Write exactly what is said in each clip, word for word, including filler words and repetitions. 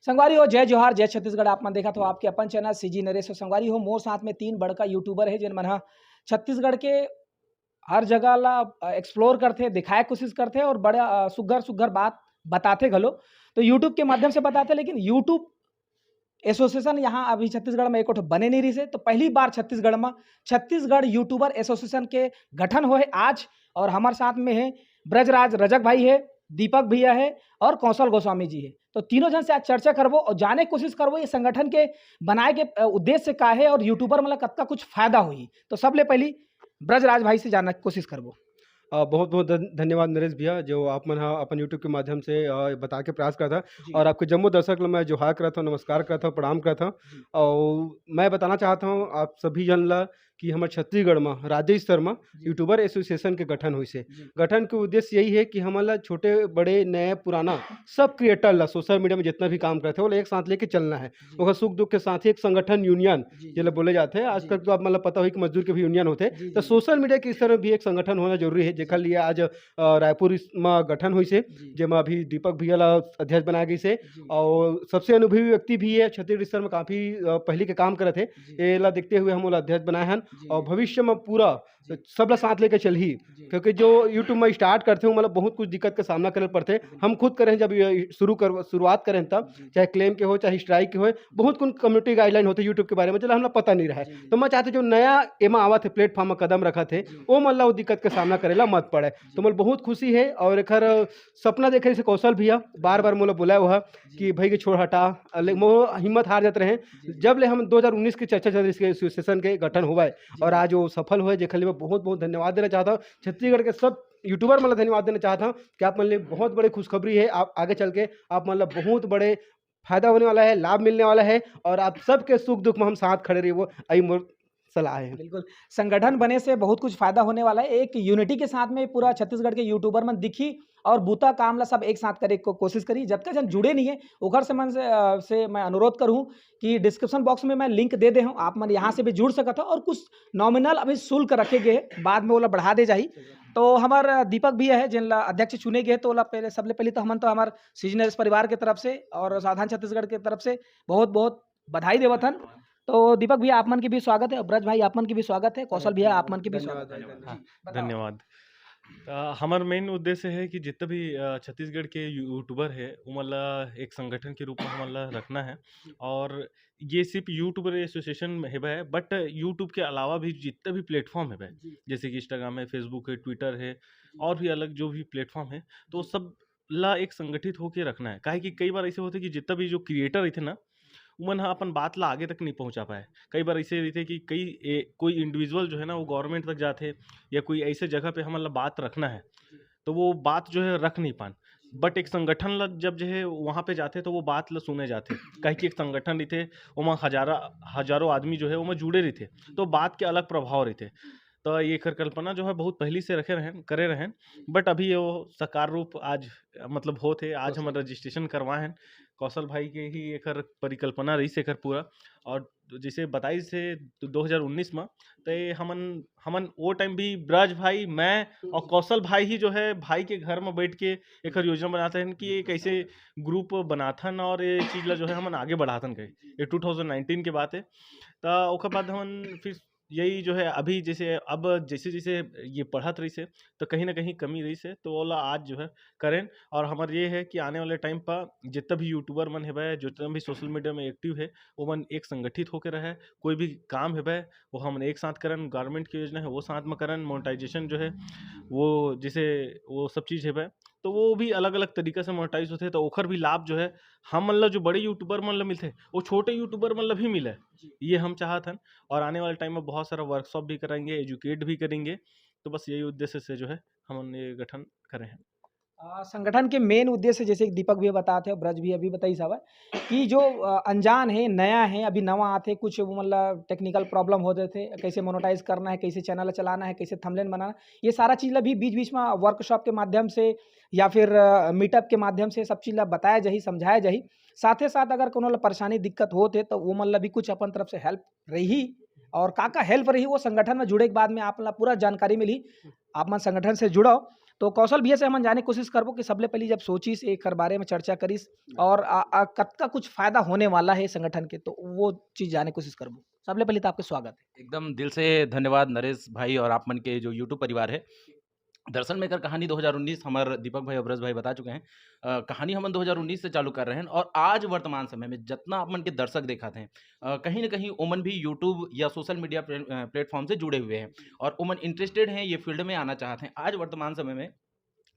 संगवारी हो, जय जोहार, जय छत्तीसगढ़। आप मन देखत हो आपके अपन चैनल सीजी नरेश। संगवारी हो, मोर साथ में तीन बड़का यूट्यूबर हे, जेन मन ह छत्तीसगढ़ के हर जगह ला एक्सप्लोर करथे, दिखाए कोशिश करथे और बड़ा सुग्घर सुग्घर बात बताथे घलो। तो यूट्यूब के माध्यम से बताथे, लेकिन यूट्यूब एसोसिएशन यहाँ अभी छत्तीसगढ़ में एको ठो बने नहीं रहिस हे। तो पहली बार छत्तीसगढ़ में छत्तीसगढ़ यूट्यूबर एसोसिएशन के गठन होए आज, और हमारे साथ में है ब्रजराज रजक भाई है, दीपक भैया है और कौशल गोस्वामी जी है। तो तीनों जन से आज चर्चा करबो और जाने कोशिश करबो ये संगठन के बनाए के उद्देश्य का है और यूट्यूबर मतलब कतका कुछ फायदा हुई। तो सबले पहली ब्रजराज भाई से जानना कोशिश करबो। बहुत बहुत धन्यवाद नरेश भैया, जो आप मन हा अपन यूट्यूब के माध्यम से बता के प्रयास करत हा। और आपके जम्मो दर्शक ल मैं जोहार करत हूँ, नमस्कार करत हूँ, प्रणाम करत हूँ। और मैं बताना चाहता हूँ आप सभी जन ला कि हमर छत्तीसगढ़ म राज्य स्तर म यूट्यूबर एसोसिएशन के गठन होइस हे। गठन के उद्देश्य यही है कि हमन ला छोटे बड़े नए पुराना सब क्रिएटर ला, सोशल मीडिया में जितना भी काम करते हैं, वो एक साथ लेके चलना है। ओकर सुख दुख के साथ ही एक संगठन, यूनियन जेला बोले जाते हैं। आजकल तो आप मतलब पता हो कि मजदूर के भी यूनियन होते हैं, तो सोशल मीडिया के स्तर में भी एक संगठन होना जरूरी है, जेकर लिए आज रायपुर म गठन होइस हे, जेमा अभी दीपक भैया ला अध्यक्ष बनाया गइस हे। और सबसे अनुभवी व्यक्ति भी है छत्तीसगढ़ स्तर में, काफी पहले के काम करत हे। एला देखते हुए हम ओला अध्यक्ष बनाए हन और भविष्य में पूरा सबला साथ लेके चलही। क्योंकि जो यूट्यूब में स्टार्ट करते हैं, मतलब बहुत कुछ दिक्कत का सामना करे पड़ते हैं। हम खुद करें, जब शुरू कर शुरुआत करें, तब चाहे क्लेम के हो, चाहे स्ट्राइक के हो, बहुत कुछ कम्युनिटी गाइडलाइन होते यूट्यूब के बारे में, चला हमला पता नहीं रहे। तो मैं चाहते जो नया एमा आवत है, प्लेटफॉर्म में कदम रखत है, वो मतलब वो दिक्कत का सामना करेला मत पड़े। तो मतलब बहुत खुशी है। और एक सपना देखे जैसे कौशल भैया बार बार मोला बुलाए हुआ कि भाई के छोड़ हटा, मो हिम्मत हार जाते रहे। जब ले हम दो हज़ार उन्नीस के चर्चा चल रही एसोसिएशन के गठन हुआ है और आज वो सफल हुआ है, जेकर लिए मैं बहुत बहुत धन्यवाद देना चाहता हूँ। छत्तीसगढ़ के सब यूट्यूबर मतलब धन्यवाद देना चाहता हूँ कि आप मतलब बहुत बड़े खुशखबरी है। आप आगे चल के आप मतलब बहुत बड़े फायदा होने वाला है, लाभ मिलने वाला है और आप सबके सुख दुख में हम साथ खड़े रहिए, वो आई मोर सलाह है। बिल्कुल, संगठन बने से बहुत कुछ फायदा होने वाला है। एक यूनिटी के साथ में पूरा छत्तीसगढ़ के यूट्यूबर मन दिखी और बूता काम ला सब एक साथ करे को कोशिश करी। जतका जन जुड़े नहीं है, ओकर से मन से, से मैं अनुरोध करूँ कि डिस्क्रिप्शन बॉक्स में मैं लिंक दे दे हूँ, आप मन यहाँ से भी जुड़ सकत हो। और कुछ नॉमिनल अभी शुल्क रखे गए, बाद में ओला बढ़ा दे जाही। तो हमार दीपक भैया है, जिन ला अध्यक्ष चुने गए, तो ओला पहले, सबले पहले तो हमन तो हमार सीजी नरेश परिवार के तरफ से और सावधान छत्तीसगढ़ के तरफ से बहुत बहुत बधाई देवत हन। तो दीपक भैया, आप मन के भी स्वागत है, ब्रज भाई, आप मन के भी स्वागत है, कौशल भैया, आप मन के भी स्वागत है। धन्यवाद। हमार मेन उद्देश्य है कि जितना भी छत्तीसगढ़ के यूट्यूबर है, उमन ला एक संगठन के रूप में हमन ला रखना है। और ये सिर्फ यूट्यूबर एसोसिएशन में है, बट यूट्यूब के अलावा भी जितना भी प्लेटफॉर्म है, जैसे कि इंस्टाग्राम है, फेसबुक है, ट्विटर है, और भी अलग जो भी प्लेटफॉर्म है, तो सब ला एक संगठित होके रखना है। काहे कि कई बार ऐसे होते कि जितना भी जो क्रिएटर रहते ना, उमन ह अपन बात ला आगे तक नहीं पहुंचा पाए। कई बार ऐसे रहते कि कई ए, कोई इंडिविजुअल जो है ना, वो गवर्नमेंट तक जाते, या कोई ऐसे जगह पे हमन ला बात रखना है, तो वो बात जो है रख नहीं पान। बट एक संगठन ला जब जो है वहाँ पे जाते, तो वो बात ला सुने जाते। काहे कि एक संगठन रहते, ओमा हजारा हजारों आदमी जो है ओमा जुड़े रहते, तो बात के अलग प्रभाव रहते। तो ये एकर कल्पना जो है बहुत पहली से रखे रहें, करे रहें, बट अभी वो साकार रूप आज मतलब होत है। आज हम रजिस्ट्रेशन करवाए हैं। कौशल भाई के ही एकर परिकल्पना रही से एकर पूरा। और जैसे बताई से दो हज़ार उन्नीस में, तो ये हमन हमन वो टाइम भी ब्रज भाई, मैं और कौशल भाई ही जो है भाई के घर में बैठ के एकर योजना बनाते हैं कि एक ऐसे ग्रुप बनाथन और ये चीज़ ला जो है हमन आगे बढ़ाथन कहे। ये टू थाउजेंड नाइनटीन के बात है। तो ओकर बाद हमन फिर यही जो है अभी जैसे अब जैसे जैसे ये पढ़त रहिस हे, तो कहीं ना कहीं कमी रहिस हे, तो ओला आज जो है करें। और हमार ये है कि आने वाले टाइम पर जितना भी यूट्यूबर मन हेबे, जितना भी सोशल मीडिया में एक्टिव है, वो मन एक संगठित होकर रहे। कोई भी काम हेबे, वो हमन एक साथ करन, गवर्नमेंट की योजना है वो साथ में करन, मोनेटाइजेशन जो है वो जैसे वो सब चीज़ हेबे, तो वो भी अलग अलग तरीका से मोनेटाइज होते, तो ओकर भी लाभ जो है हमन ला जो बड़े यूट्यूबर मन ला मिलते, वो छोटे यूट्यूबर मन ला भी मिले। ये हम चाहत हन। और आने वाले टाइम में बहुत सारा वर्कशॉप भी कराएंगे, एजुकेट भी करेंगे। तो बस यही उद्देश्य से जो है हमन ये गठन करे हैं। संगठन के मेन उद्देश्य, जैसे दीपक भी बताते हैं, ब्रज भी अभी बताई साहब, कि जो अनजान है, नया है, अभी नवा आते, कुछ मतलब टेक्निकल प्रॉब्लम हो जाते, कैसे मोनेटाइज करना है, कैसे चैनल चलाना है, कैसे थंबनेल बनाना, ये सारा चीज़ ला भी बीच बीच में वर्कशॉप के माध्यम से या फिर मीटअप के माध्यम से सब चीज़ ला बताया जाही, समझाया जाही। साथे साथ अगर कोनो ला परेशानी दिक्कत होत है, तो वो मन ला भी कुछ अपन तरफ से हेल्प रही। और का का हेल्प रही, वो संगठन में जुड़े के बाद में आप ला पूरा जानकारी मिली। आप मन संगठन से जुड़ो, तो कौशल भैया से हमन जाने कोशिश करबो कि सबले पहली जब सोचिस एकर बारे में चर्चा करिस और आ, आ, कतका कुछ फायदा होने वाला है संगठन के, तो वो चीज जाने कोशिश करबो। सबले पहले तो आपके स्वागत है। एकदम दिल से धन्यवाद नरेश भाई और आप मन के जो YouTube परिवार है। दरअसल में एकर कहानी दो हज़ार उन्नीस, हमर दीपक भाई और ब्रज भाई बता चुके हैं। अ, कहानी हमन दो हज़ार उन्नीस से चालू कर रहे हैं और आज वर्तमान समय में जितना आप मन के दर्शक देखत हैं, अ, कहीं ना कहीं ओमन भी YouTube या सोशल मीडिया प्लेटफॉर्म से जुड़े हुए हैं और ओमन इंटरेस्टेड हैं, ये फील्ड में आना चाहते हैं। आज वर्तमान समय में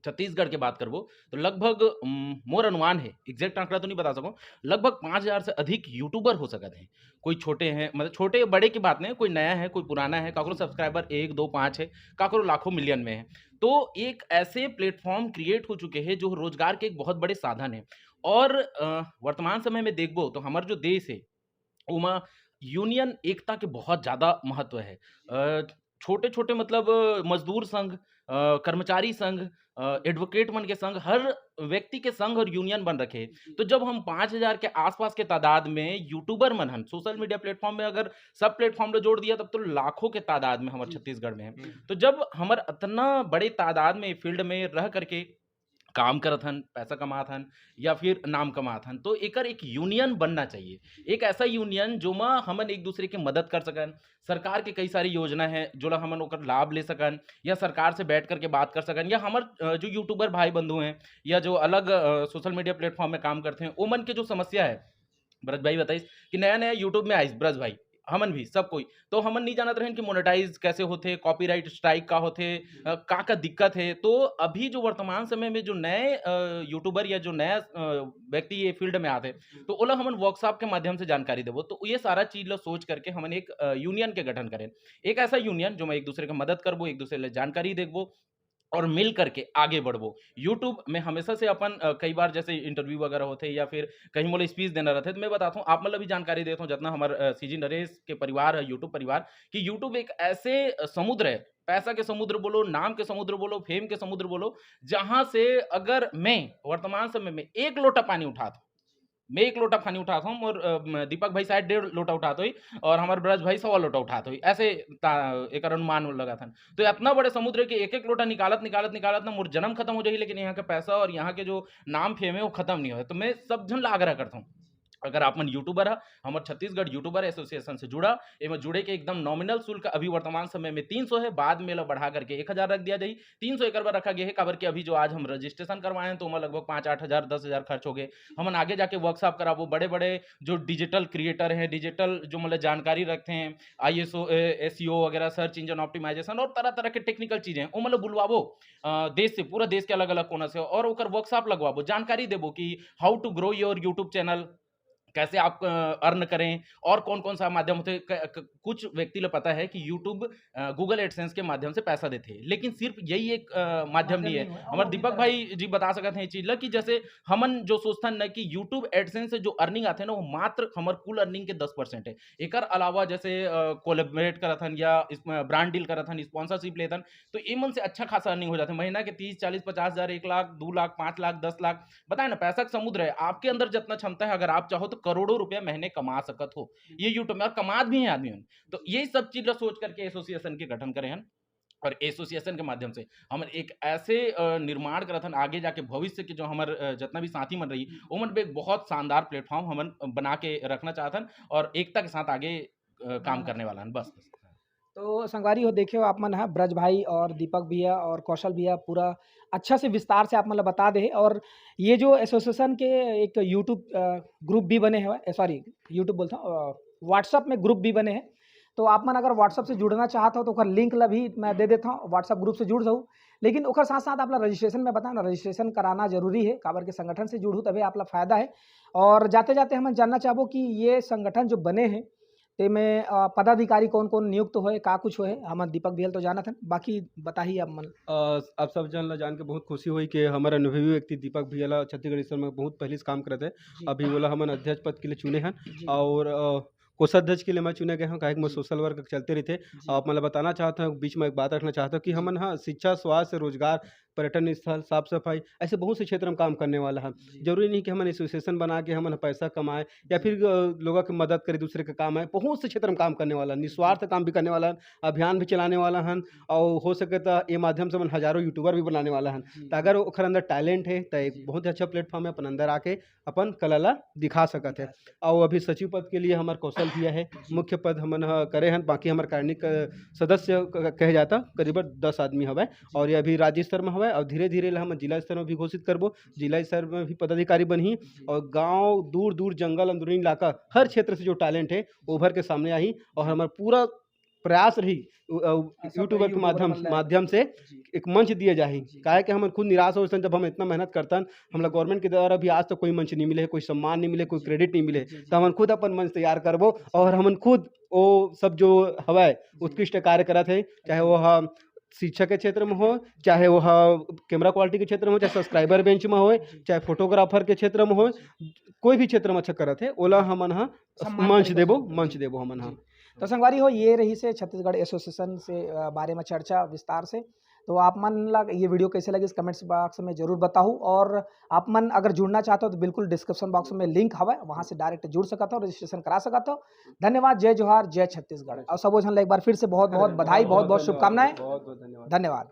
छत्तीसगढ़ के बात करबो तो लगभग, उम, मोर अनुमान है, एग्जैक्ट आंकड़ा तो नहीं बता सकूं, लगभग पाँच हज़ार से अधिक यूट्यूबर हो सकत हैं। कोई छोटे हैं, मतलब छोटे बड़े की बात नहीं, कोई नया है, कोई पुराना है, काकरो सब्सक्राइबर एक, दो, पाँच है, काकरो लाखों, मिलियन में है। तो एक ऐसे प्लेटफॉर्म क्रिएट हो चुके हैं जो रोजगार के एक बहुत बड़े साधन है। और अ, वर्तमान समय में देखबो तो हमार जो देश है, ओमा यूनियन एकता के बहुत ज्यादा महत्व है। अ, छोटे छोटे, मतलब, अ, मजदूर संघ, अ, कर्मचारी संघ, एडवोकेट मन के संघ, हर व्यक्ति के संघ और यूनियन बन रखे हैं। तो जब हम पाँच हज़ार के आसपास के तादाद में यूट्यूबर मन हन, सोशल मीडिया प्लेटफॉर्म में अगर सब प्लेटफॉर्म ला जोड़ दिया, तब तो लाखों के तादाद में हमर छत्तीसगढ़ में है। तो जब हमर इतना बड़े तादाद में फील्ड में रह करके काम करत हन, पैसा कमात हन या फिर नाम कमात हन, तो एकर एक यूनियन बनना चाहिए। एक ऐसा यूनियन जो मा हमन एक दूसरे के मदद कर सकन, सरकार के कई सारी योजना है जोला हमन ओकर लाभ ले सकन, या सरकार से बैठ करके बात कर सकन, या हमर अ, जो यूट्यूबर भाई बंधु हैं या जो अलग अ, सोशल मीडिया प्लेटफॉर्म में काम करते हैं, ओमन के जो समस्या है, ब्रज भाई बताइस कि नया नया यूट्यूब में आइस, ब्रज भाई, हमन भी, सब कोई, तो हमन नहीं जानत रहन कि मोनेटाइज कैसे होथे, कॉपीराइट स्ट्राइक का होथे, अ, का का दिक्कत है। तो अभी जो वर्तमान समय में जो नए अ, यूट्यूबर या जो नया अ, व्यक्ति ये फील्ड में आते, तो ओला हमन वर्कशॉप के माध्यम से जानकारी देबो। तो ये सारा चीज ला सोच करके हमन एक अ, यूनियन के गठन करें, एक ऐसा यूनियन जो मैं एक दूसरे के मदद करबो, एक दूसरे ले जानकारी देखबो और मिल करके आगे बढ़बो। यूट्यूब में हमेशा से अपन अ, कई बार जैसे इंटरव्यू वगैरह होते या फिर कहीं मोला स्पीच देना रहते, तो मैं बताता हूँ, आप मतलब भी जानकारी देता हूँ, जितना हमारे सीजी नरेश के परिवार है, यूट्यूब परिवार, कि यूट्यूब एक ऐसे अ, समुद्र है, पैसा के समुद्र बोलो, नाम के समुद्र बोलो, फेम के समुद्र बोलो, जहां से अगर मैं वर्तमान समय में एक लोटा पानी उठाता हूँ, मैं एक लोटा पानी उठाता हूँ और अ, म- दीपक भाई शायद डेढ़ लोटा उठाते हुई और हमारे ब्रज भाई सवा लोटा उठाते हुई, ऐसे ता- एक अनुमान लगाथन। तो इतना बड़े समुद्र के एक एक लोटा निकालत निकालत निकालत ना मोर जन्म खत्म हो जाही, लेकिन यहाँ का पैसा और यहाँ के जो नाम फेम है वो खत्म नहीं होए। तो मैं सब झन ला आग्रह करता हूँ, अगर आप मन यूट्यूबर है, हमर छत्तीसगढ़ यूट्यूबर एसोसिएशन से जुड़ा, एमा जुड़े के एकदम नॉमिनल शुल्क अभी वर्तमान समय में तीन सौ है, बाद में एला बढ़ा करके एक हजार रख दिया जाही। तीन सौ एकर बर रखा गया है, काबर कि अभी जो आज हम रजिस्ट्रेशन करवाए हैं, तो ओमा लगभग पाँच आठ हजार, दस हजार खर्च हो गए। हमन आगे जाके वर्कशॉप कराबो, बड़े बड़े जो डिजिटल क्रिएटर हैं, डिजिटल जो मतलब जानकारी रखते हैं, आईएसओ, एसईओ वगैरह, सर्च इंजन ऑप्टिमाइजेशन और तरह तरह के टेक्निकल चीजें हैं, वो मतलब बुलवाबो अ, देश से, पूरा देश के अलग अलग कोना से, और ओकर वर्कशॉप लगवाबो, जानकारी देबो कि how to grow your YouTube channel, कैसे आप अर्न करें और कौन कौन सा माध्यम होते। क- क- कुछ व्यक्ति ला पता है कि यूट्यूब गूगल एडसेंस के माध्यम से पैसा देते हैं, लेकिन सिर्फ यही एक अ, माध्यम नहीं है। हमारे दीपक भाई जी बता सकते हैं ये चीज ला कि जैसे हमन जो सोचथन न कि यूट्यूब एडसेंस से जो अर्निंग आते हैं ना, वो मात्र हमारे कुल अर्निंग के दस परसेंट है। एकर अलावा जैसे कोलेबरेट करत हन या ब्रांड डील करत हन, स्पॉन्सरशिप लेत हन, तो ये मन से अच्छा खासा अर्निंग हो जाते हैं। महीना के तीस, चालीस, पचास हजार, एक लाख, दो लाख, पाँच लाख, दस लाख, बताए ना, पैसा का समुद्र है। आपके अंदर जितना क्षमता है, अगर आप चाहो तो करोड़ों रुपया महीने कमा सकत हो ये यूट्यूब में, और कमात भी हैं आदमी मन। तो ये सब चीज ला सोच करके एसोसिएशन के गठन करे हन, और एसोसिएशन के माध्यम से हमन एक ऐसे अ, निर्माण करत हन, आगे जाके भविष्य के जो हमर अ, जितना भी साथी मन रही, ओमन पे एक बहुत शानदार प्लेटफॉर्म हमन बना के रखना चाहत हन और एकता के साथ आगे अ, काम करने वाला हन। बस। तो संगवारी हो, देखे हो आप मन ह, ब्रज भाई और दीपक भैया और कौशल भैया पूरा अच्छा से विस्तार से आप मन ल बता दे हे। और ये जो एसोसिएशन के एक यूट्यूब ग्रुप भी बने हवय, सॉरी, यूट्यूब बोलता हूँ, व्हाट्सएप में ग्रुप भी बने हैं। तो आप मन अगर व्हाट्सएप से जुड़ना चाहत हो तो ओकर लिंक ला भी मैं दे देता हूँ, व्हाट्सएप ग्रुप से जुड़ जाऊ। लेकिन ओकर साथ साथ आप ला रजिस्ट्रेशन में बताना, रजिस्ट्रेशन कराना जरूरी है, काबर के संगठन से जुड़ू तभी आप ला फायदा है। और जाते जाते हम जानना चाहबो कि ये संगठन जो बने हैं, तेमे अ, पदाधिकारी कौन कौन नियुक्त होए, का कुछ होए, हमर दीपक भैया तो जानत हन, बाकी बताही आप मन। अ, आप सब जन ला जान के बहुत खुशी हुई कि हमारे अनुभवी व्यक्ति दीपक भैया ला छत्तीसगढ़ ईश्वर में बहुत पहले से काम करत है। जी। अभी ओला हमन अध्यक्ष पद के लिए चुने हैं जी। और अ, कोषाध्यक्ष के लिए मैं चुने गए हूँ, काहे कि मैं जी। सोशल वर्क चलते रहते। जी। आप मतलब बताना चाहता हूँ, बीच में एक बात रखना चाहता हूँ कि हमन हाँ शिक्षा, स्वास्थ्य, रोजगार, पर्यटन स्थल, साफ सफाई, ऐसे बहुत से क्षेत्र में काम करने वाला है। जरूरी नहीं कि हमन एसोसिएशन बना के हमन पैसा कमाए या फिर अ, लोगों की मदद करे, दूसरे के काम आए। बहुत से क्षेत्र में काम करने वाला है, निस्वार्थ काम भी करने वाला है, अभियान भी चलाने वाला है। और हो सके तो ये माध्यम से हमन हजारों यूट्यूबर भी बनाने वाला है। तो अगर ओखर अंदर टैलेंट है तो एक बहुत ही अच्छा प्लेटफॉर्म है, अपन अंदर आके अपन कला ला दिखा सकत है। और अभी सचिव पद के लिए हमार कौशल भी है, मुख्य पद हमन ह करे हन, बाकी हमार कार्यकारिणी क-, सदस्य क-, कहे जाता करीबन दस आदमी हवय। और ये अभी राज्य स्तर में हवय और धीरे धीरे ला हम जिला स्तर में भी घोषित करबो, जिला स्तर में भी पदाधिकारी बनही। और गांव, दूर दूर, जंगल, अंदरूनी इलाका, हर क्षेत्र से जो टैलेंट है वो उभर के सामने आही। और हमार पूरा प्रयास रही यूट्यूबर के माध्यम माध्यम से एक मंच दिया जाही। काहे कि हमन खुद निराश हो जब हम इतना मेहनत करतन, हमला गवर्नमेंट के द्वारा भी आज तक कोई मंच नहीं मिले है, कोई सम्मान नहीं मिले, कोई क्रेडिट नहीं मिले। तो हमन खुद अपन मंच तैयार करबो और हमन खुद वो सब जो हवय उत्कृष्ट कार्य करत है, चाहे वो ह शिक्षा के क्षेत्र में हो, चाहे वो ह कैमरा क्वालिटी के क्षेत्र में हो, चाहे सब्सक्राइबर बेंच में हो, चाहे फोटोग्राफर के क्षेत्र में हो, कोई भी क्षेत्र में अच्छा करत है, ओला हमन ह मंच देबो, मंच देबो हमन ह। तो संगवारी हो, ये रहिसे छत्तीसगढ़ एसोसिएशन से अ, बारे में चर्चा विस्तार से। तो आप मन ला ये वीडियो कैसे लगिस, कमेंट्स बॉक्स में जरूर बताहू। और आप मन अगर जुड़ना चाहते हो तो बिल्कुल डिस्क्रिप्शन बॉक्स में लिंक हवय, वहां से डायरेक्ट जुड़ सकत हो, रजिस्ट्रेशन करा सकत हो। धन्यवाद, जय जोहार, जय छत्तीसगढ़। और सबो झन ला एक बार फिर से बहुत बहुत बधाई, बहुत बहुत शुभकामनाएं। बहुत बहुत धन्यवाद। धन्यवाद।